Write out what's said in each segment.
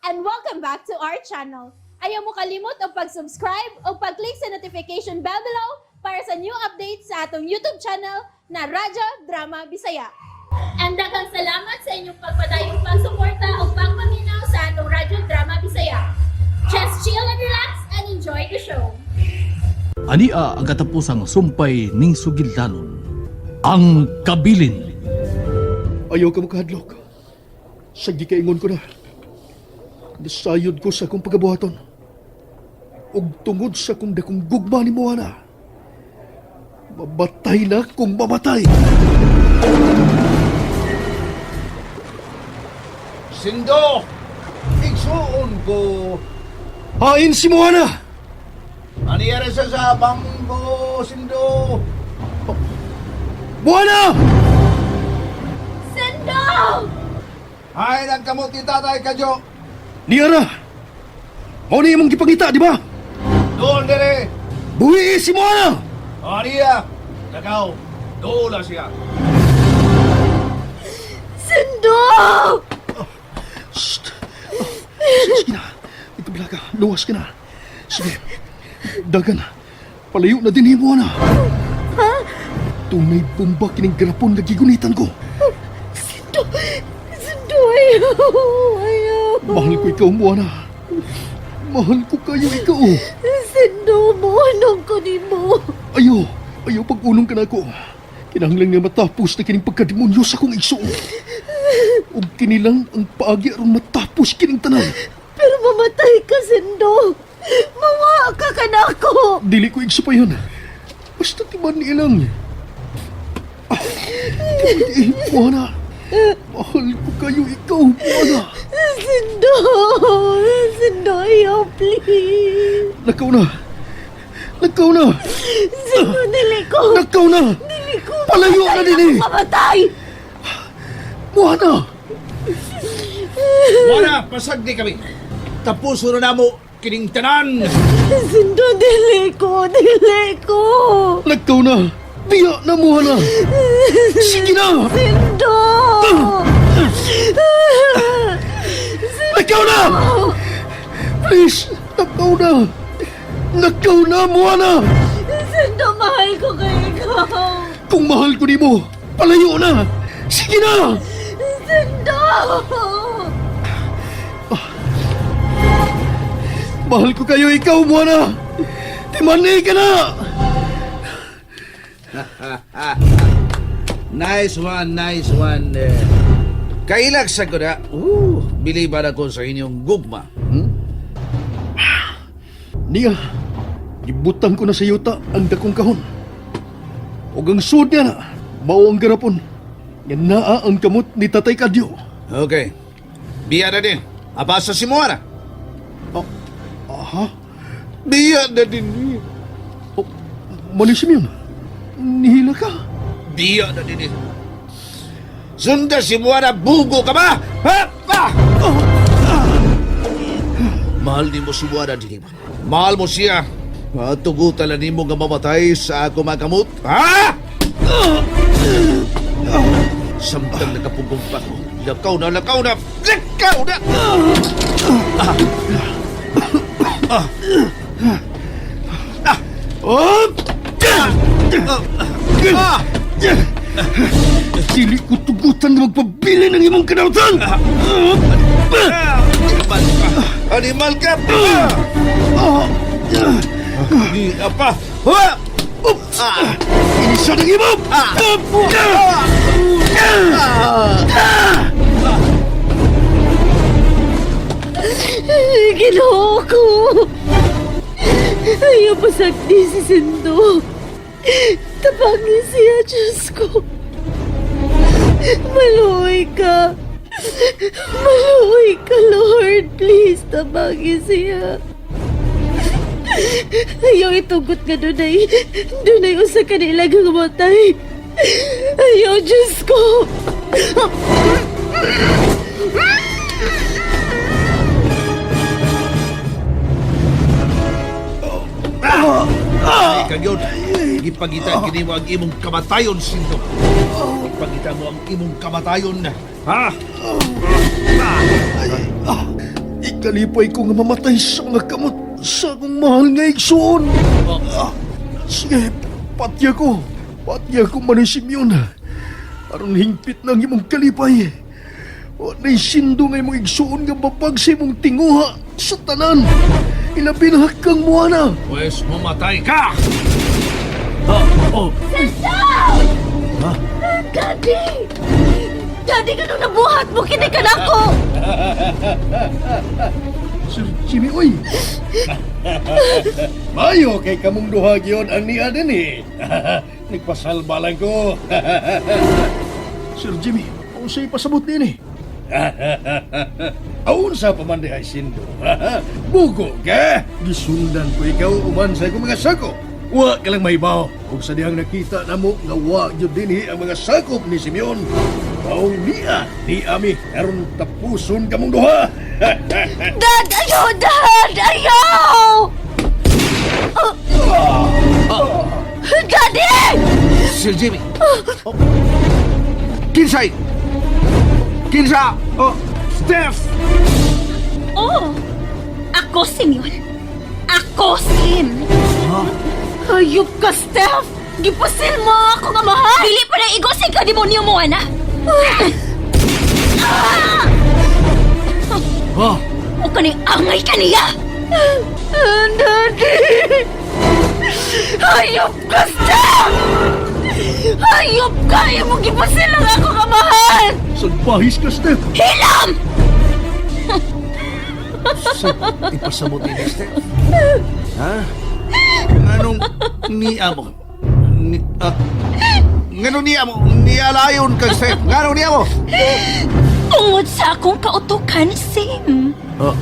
And welcome back to our channel. Ayaw mo kalimot og pag-subscribe o pag-click sa notification bell below para sa new updates sa atong YouTube channel na Radyo Drama Bisaya. And daghang salamat sa inyong pagpadayong pagsuporta o pagpaminaw sa atong Radyo Drama Bisaya. Just chill and relax and enjoy the show. Ania ang katapusang sumpay ning sugilanon. Ang kabilin. Ayaw ka makahadlok. Sa gikaingon ko na. Nasayod ko sa akong pagabuhaton. Ug tungod sa akong dakong gugma ni Moana. Mabatay na kung mamatay. Sindo! Igsuon ko! Hain si Moana! Aniyara sa sa banggo, Sindo! Moana! Sendo! Hay lang kamot ni tatay kadyo! Niara! Mao ni imong gipangita, di ba? Doon dire! Buhi si Moana! Aniya! Lakaw! Doon siya! Sendo! Shh! Sige na. Ito ka. Luwas ka na. Sige. Dagan. Palayo na din ni Moana. Ha? Tunay bomba kining garapon nga gigunitan ko. Sindo! Sindo, ayaw! Ayaw! Mahal ko ikaw, Moana. Mahal ko kayo ikaw. Sindo, moanong ko nimo. Ayo, ayo pag-unong ka na ako. Kinahanglan nga matapos na kining pagkademonyo sa akong igsuon. Ug kinilang ang paagi aron matapos kining tanan. Pero mamatay ka, Sindo! Mawa ka ka na ako! Dili ko igsupayan. Basta timan nilang. Ah, timan Moana. Mahal ko kayo ikaw, Moana. Sindo! Sindo, ayaw, please! Lakaw na. Lakaw na. Sindo, dili ko! Lakaw na. Dili ko! Palayo na mamatay din eh. ako, Mamatay! Moana! Wala! Pasagdi kami! Tapuso na namo kining tanan! Sindo, dili ko! Dili ko! Lakaw na. Biya na, Moana. Sige na. Sindo! Lakaw na! Please, lakaw na! Lakaw na, Moana! Sindo, mahal ko kayo ikaw! Kung mahal ko nimo, palayo na! Sige na! Sindo! Mahal ko kayo ikaw, Moana! Timani ka na! Nice one, nice one. Kailak sa ko na, biliban ako sa inyong gugma. Hmm? Niya, gibutang ko na sa yuta ang dakong kahon. Ug ang sud niya na, mao ang garapon. Nga naa ang kamot ni Tatay Kadyo. Okay. Biya na din. Abasa si Moana. Aha, Biya na din. oh, mali si Mion. Nihila ka. Biya na din. Sunda si Moana, bugo ka ba? Ha? Ah! Mahal ni mo si Moana, di ba? Mahal mo siya. Tugutan na nimo nga mamatay sa ako magamot. Ha? Samtang nakapugong pa ko. Lakaw na, lakaw na! Lakaw na! Oh! Ah! Dili ko tugutan na magpabili ng imong kanautan! Animal ka! Animal ka! Di apa? Ha! Oops! Inisa ng imo! Ginoo ko! Ayaw pasagdi si Sindo. Tabangin siya, Diyos ko. Maluoy ka. Maluoy ka, Lord. Please, tabangin siya. Ayaw itugot nga dunay. Dunay usa ka nila matay. Ayaw, Diyos ko. Ay, kagyod. Gipagita kini mo ang imong kamatayon, Sindo. Gipagita mo ang imong kamatayon. Ha? Ikalipay ko nga mamatay sa mga kamot sa akong mahal nga igsoon. Ah, sige, patya ko. Patya ko man ni Simeon. Aron hingpit na ang imong kalipay. Wa na'y sindo nga imong igsoon nga babag sa imong tinguha sa tanan. Ilabi na kang muana. Pwes mamatay ka! Daddy! Daddy, ganun nabuhat mo? Kini ka na ako! Sir Jimmy, oy! Mayo kay kamong duha gyud ang niya din eh. Nagpasalba lang ko. Sir Jimmy, unsay pasabot niini? Aun sa pa man dihay sindo. Bugo ka! Gisundan ko ikaw uman sa akong mga sako. Wa ka lang mahibaw. Ug sa dihang nakita namo nga wa gyud dinhi ang mga sakop ni Simeon. Maong niya ni ami aron tapuson kamong duha. Dad! Ayaw! Dad! Ayaw! Daddy! Sir Jimmy! Oh. Kinsay! Kinsa! Oh, Steph! Oh! Ako, Simeon! Ako, Sim! Hayop ka, Steph! Gipasil mo ako nga mahal! Dili pa na igosig ka demonyo mo, ana! Ah! O kaning angay kaniya! Daddy! Hayop ka, Steph! Hayop ka! Ayaw mo gipasil lang ako nga mahal! Sagbahis ka, Steph. Hilam! Sa ipasabot ni Steph? Ha? Nganong niya mo? Ni, ah, nganong niya mo? Nialayon kang Steph? Nganong niya mo? Tungod sa akong kautukan, Sim. Oh,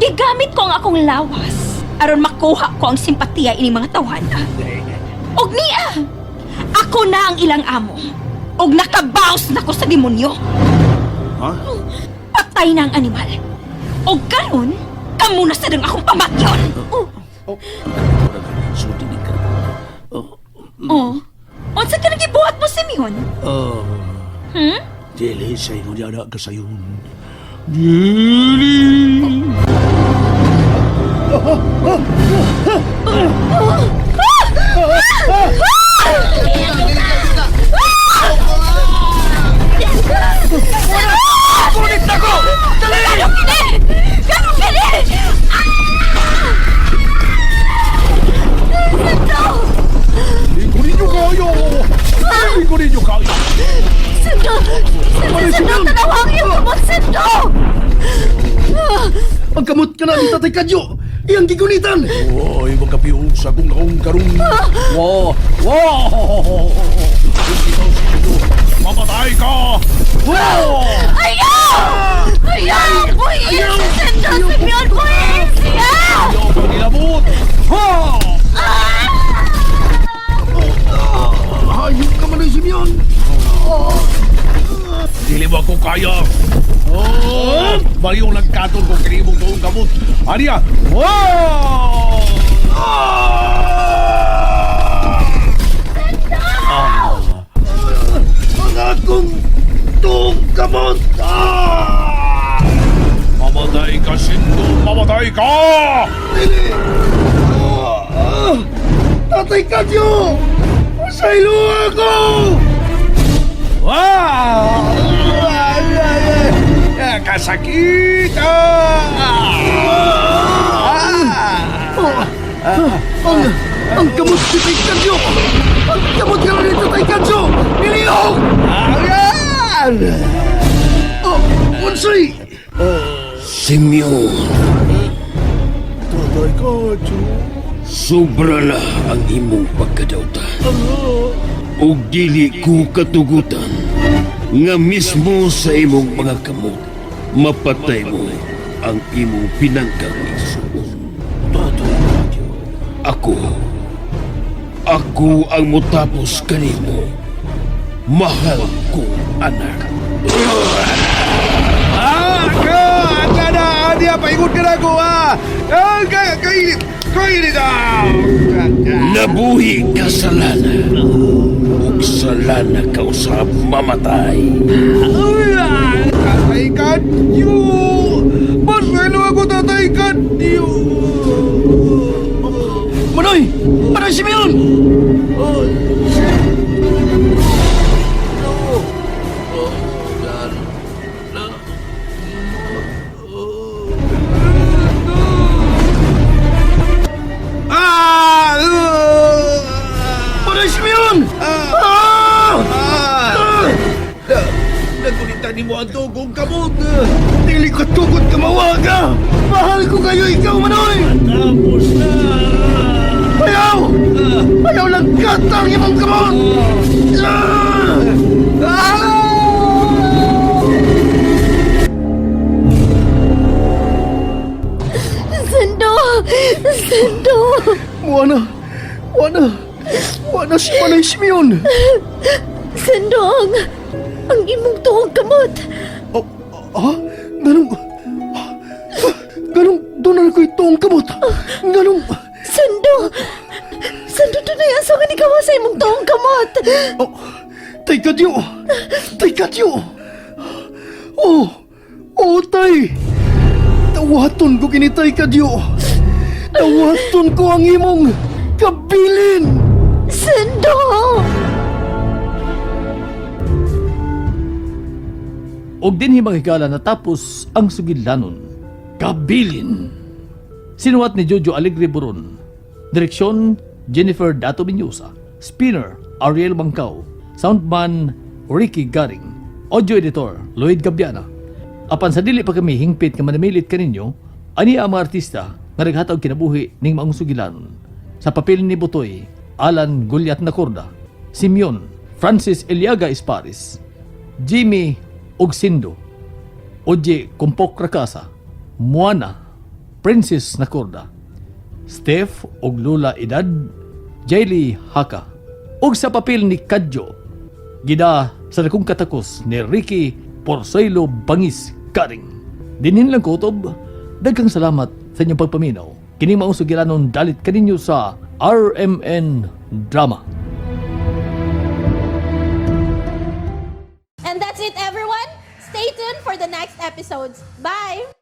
Gigamit ko ang akong lawas aron makuha ko ang simpatiya ini mga tawhana. Og niya, ako na ang ilang amo. Og nakabaos na ko sa demonyo. Ha? Patay na ang animal. Og karon, kamo na sad ang akong pamatyon. Oh. Sulti ka. Oh. Unsa ka nagibuhat mo, Simeon? Oh. Hmm? Dili sa inyo niya na kasayon. Dili! Gano kini! Gano kini! Hindi ko ninyo kaya! Hindi ko ninyo kaya! Sindo! Sindo! Sindo! Tanawang iyong kamot, Sindo! Ang kamot ka na ni Tatay Kadyo. Iyang gigunitan. Oy, magkapiog sa kong naong karong. Wow! Wow! Mamatay ka! Wow! Ayaw! Ayaw! Buhiin si Sindo! Simeon! Buhiin siya! Ayaw ka nilabot! Ha! Hayop ka man ni Simeon. Dili mo ako kaya! Oh! Baliw lang katol kung kinimong doong kamot. Aniya! Wow! Ah! Ang akong tuong kamot. Ah! Mamatay ka, Sindo! Mamatay ka! Dili! Ah! Ah! Tatay Kadyo! Pasaylo ako! Wow! Ay, ay, ay. Ah, kasakit! Ah! Ah! Ang kamot ni Tatay Kadyo! Ang kamot ka ni Tatay Kadyo! Nilihok! Ayan! Oh, unsay! Simeon, Tatay Kadyo! sobra na ang imong pagkadawta. Ug dili ko katugutan nga mismo sa imong mga kamot mapatay mo ang imong pinangkang igsuon. Tatay Kadyo! Ako, ako ang mutapos kanimo. Mahal ko, anak. Ah! Ka! Anda na! Aniya! Paingon ka na ako! Ah! Ah! Kainit! Kainit! Ah! Nabuhi ka sa lana. Ug sa lana ka usab mamatay. Tatay Kadyo! Manay Simeon! Oh. Ah! Manay Simeon! Ah! Ah! Nagunitan nimo ang dugong kamot. Dili ka tugot ka mawaga! Mahal ko kayo ikaw, Manoy! Tapos na! Ayaw! Ayaw lang katang imong kamot! Ah! Ah! Sando! Sando! Moana! Moana! Moana si Manay Simeon! Sando ang imong tuong kamot! Oh, ah? Ganong... Ganong doon ko itong kamot! Ganong... Sando! Sando, dunay aso nga nikawa sa imong tuong kamot! Oh, tay kadyo! Tay kadyo! Oh! Oh, tay! Tawaton ko kini tay kadyo! Tawaton ko ang imong kabilin! Sando! Og dinhi mga higala natapos ang sugilanon. Kabilin! Sinuwat ni Jojo Alegre Buron. Direksyon, Jennifer Dato Minyusa. Spinner, Ariel Bangkao. Soundman, Ricky Garing. Audio editor, Lloyd Gabiana. Apan sa dili pa kami hingpit nga manamilit kaninyo, ani ang mga artista nga naghatag kinabuhi ning maong sugilanon. Sa papel ni Butoy, Alan Gulyat Nacorda, Simeon, Francis Eliaga Esparis, Jimmy Ogsindo, Oje Kumpok Rakasa, Moana, Princess Nacorda, Steph og Lula Edad, Jaylee Haka, ug sa papel ni Kadyo, gida sa dakong katakos ni Ricky Porcelo Bangis Karing. Dinin lang kutob, daghang salamat sa inyong pagpaminaw. Kini maong sugilanon dalit kaninyo sa RMN Drama. And that's it, everyone. Stay tuned for the next episodes. Bye!